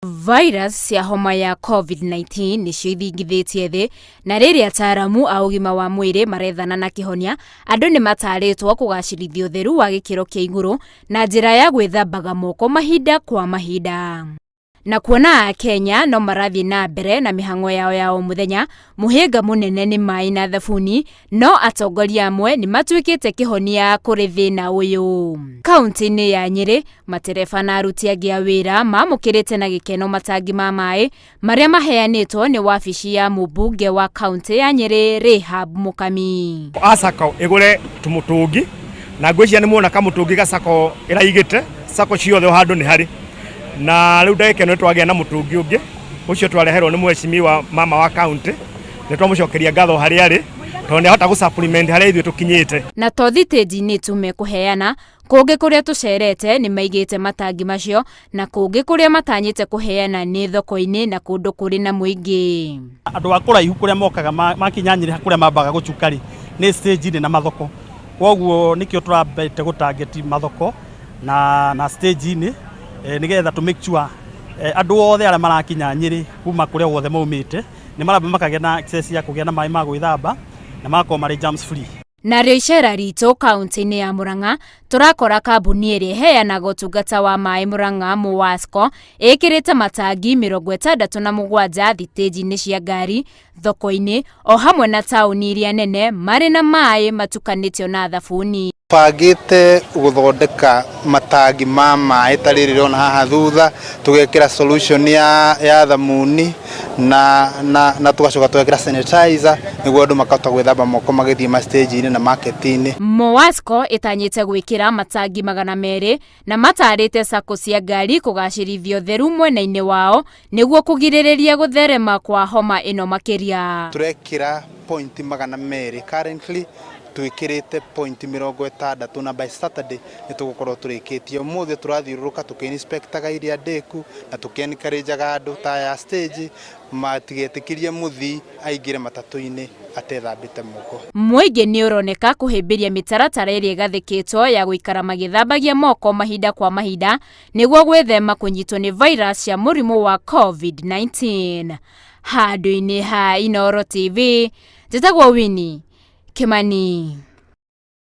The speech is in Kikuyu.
Virus cia homa ya COVID-19 nĩcio ithingithĩtie thĩ, na rĩrĩ ataaramu a ũgima wa mwĩrĩ marethana na kĩhonia, andũ nĩ matarĩtwo kũgacĩrithia ũtheru wa gĩkĩro kĩa igũrũ na njĩra ya gwĩthambaga moko mahinda kwa mahinda. Na kuona Akenya no marathiĩ na mbere na mĩhang'o yao ya o mũthenya, mũhĩnga mũnene nĩ maĩ na thabuni, no atongoria amwe nĩ matuĩkĩte kĩhonia kũrĩ thĩna ũyũ. Kauntĩ-inĩ ya Nyĩrĩ, Matereba na aruti angĩ a wĩra mamũkĩrĩte na gĩkeno matangi ma maĩ marĩa maheanĩtwo nĩ wabici ya mũmbunge wa kaunti ya Nyĩrĩ Rahab Mũkami. A sacco ĩgũre tũmũtũngi na ngwĩciria nĩ muona kamũtũngi ga sacco ĩraigĩte sacco ciothe o handũ nĩ harĩ na rĩu ndagĩka ĩno nĩ twagĩa na mũtũngi ũngĩ ũcio twareherwo nĩ mheshimiwa mama wa kaunti nĩ twamũcokeria ngatho harĩa arĩ tondũ nĩ ahota gũ supplement harĩa ithuĩ tũkinyĩte. Na to thitĩnji-inĩ tu mekũheana, Kũngĩ kũrĩa tũcerete nĩ maigĩte matangi macio na kũngĩ kũrĩa matanyĩte kũheana nĩ thoko-inĩ na kũndũ kũrĩ na mũingĩ. Andũ a kũraihu kũrĩa mokaga makinya Nyĩrĩ kũrĩa mambaga gũcuka rĩ, nĩ stage-inĩ na mathoko. Kwoguo nĩkĩo tũrambĩte gũ target mathoko na na stage-inĩ nĩgetha tũ make sure andũ othe arĩa marakinya Nyĩrĩ kuma kũrĩa guothe maumĩte nĩ maramba makagĩa na access ya kũgĩa na maĩ ma gwĩthamba na magakorwo marĩ germs free. Narĩo icera ritũ kauntĩ-inĩ ya Murang'a tũrakora kambuni ĩrĩa ĩheanaga ũtungata wa maĩ Murang'a MUWASCO ĩkĩrĩte matangi 67 thitĩnji-inĩ cia ngari, thoko-inĩ o hamwe na taũni iria nene marĩ na maĩ matukanĩtio na thabuni. Bangĩte gũthondeka matangi ma maĩ ta rĩrĩ ũrona haha thutha, tũgekĩra solution ya, ya thamuni na, na, na tũgacoka tũgekĩra sanitizer nĩguo andũ makahota gwĩthamba moko magĩthiĩ ma stage-inĩ na market-inĩ. MUWASCO ĩtanyĩte gwĩkĩra matangi 200 na matarĩte sacco cia ngari kũgacĩrithia ũtheru mwena-inĩ wao nĩguo kũgirĩrĩria gũtherema kwa homa ĩno makĩria. Tũrekĩra point 200 currently twĩkĩrĩte point 60 na by Saturday nĩ tũgũkorwo tũrĩkĩtie. Ũmũthĩ tũrathiũrũrũka tũkĩ inspectaga iria ndĩku na tũkĩ encourageaga andũ ta aya a stage matigetĩkĩrie mũthii aingĩre matatũ-inĩ atethambĩte moko. Mũingĩ nĩ ũroneka kũhĩmbĩria mĩtaratara ĩrĩa ĩgathĩkĩtwo ya gũikara magĩthambagia moko mahinda kwa mahinda nĩguo gwĩthema kũnyitwo nĩ virus cia mũrimũ wa COVID-19. Handũ-inĩ ha Inooro TV, njĩtagwo Winnie Kimani.